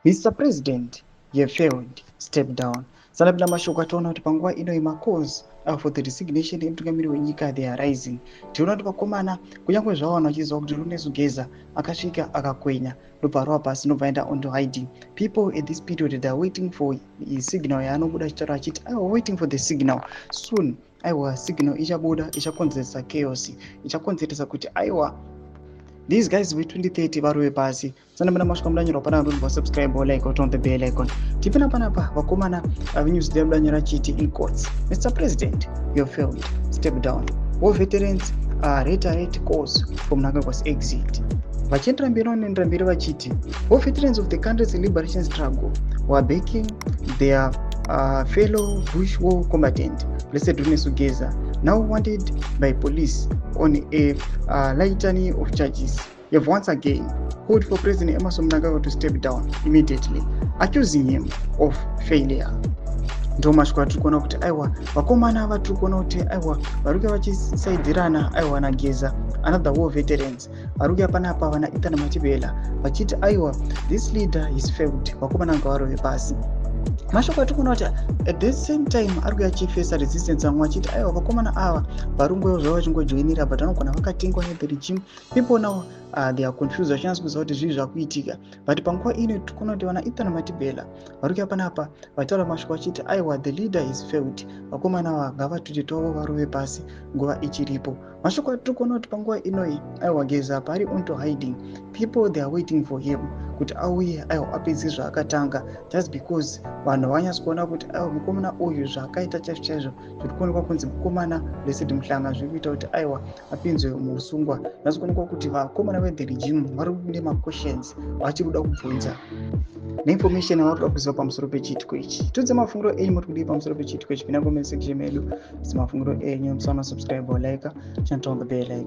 "Mr President, you failed, step down." Sanapinda mashoko ationa kuti panguva ino macalls for the resignation yemutungamiri wenyika, they are rising. Tiona kuti vakomana, kunyange zvavo vanhu vachiziva kuti Runesu Geza akasvika akakwenya, ndobva arova pasi, ndobva aenda onto hiding, people at this period, they are waiting for signal yaanobuda achitaura achiti, "I waiting for the signal soon." Aiwa, signal ichabuda, ichakonzeresa chaos, ichakonzeresa kuti aiwa, these guys ve2030 varove pasi. Sanapinda masvika mudanyorwa panapa, ndobva subscribe, like, on the bell icon. Tipinda panapa, vakomana veNewsDay mudanyora chiti, in quotes, "Mr President, you failed, step down. War veterans reiterate calls for Mnangagwa's exit." Vachiendera mberi, vanoendera mberi vachiti, "War veterans of the country's liberation struggle were backing their fellow bush war combatant Blessed Runesu Geza, now wanted by police on a litany of charges, have once again called for President Emmerson Mnangagwa to step down immediately, accusing him of failure." Ndo mashoko atiri kuona kuti aiwa, vakomana vatiri kuona kuti aiwa, vari kuya vachisaidzirana aiwa naGeza, another war veterans vari kuya panapa, vana Ethan Mathibela, vachiti aiwa, this leader is failed, vakomana ngavarove pasi. Mashoko atiri kuona kuti at the same time ari kuya achifesa resistance, vamwe vachiti aiwa, vakomana ava varunguwo zvavo vachingojoinira, but vanogona vakatengwa nethe regime. People now, they are confused, vachinatsa kuziva kuti zvii zvakuitika. But panguva ino tiri kuona kuti vana Ethan Mathibela vari kuya panapa vachitaura mashoko vachiti aiwa, the leader is failed, vakomana ava ngavatute twavo varove pasi nguva ichiripo. Mashoko atiri kuona kuti panguva inoi aiwa, Geza paari onto hiding, people, they are waiting for him kuti auye aiwa apedze zvaakatanga, just because vanhu vanyatsi kuona kuti aiwa, mukomana uyu zvaakaita chaizvo chaizvo zviri kuonekwa kunzi mukomana Blessed Mhlanga zviri kuita kuti aiwa apinzwe muusungwa. Nyatsi kuonekwa kuti vakomana vethe regime vari nemaquestions vachiri kuda kubvunza neinformation yavari kuda kuziva pamusoro pechiitiko ichi. Tudze mafungiro enyu, muri kudii pamusoro pechiitiko ichi? Pinda comment section medu, semafungiro enyu. Musana subscribe, like, channel, on the bell icon.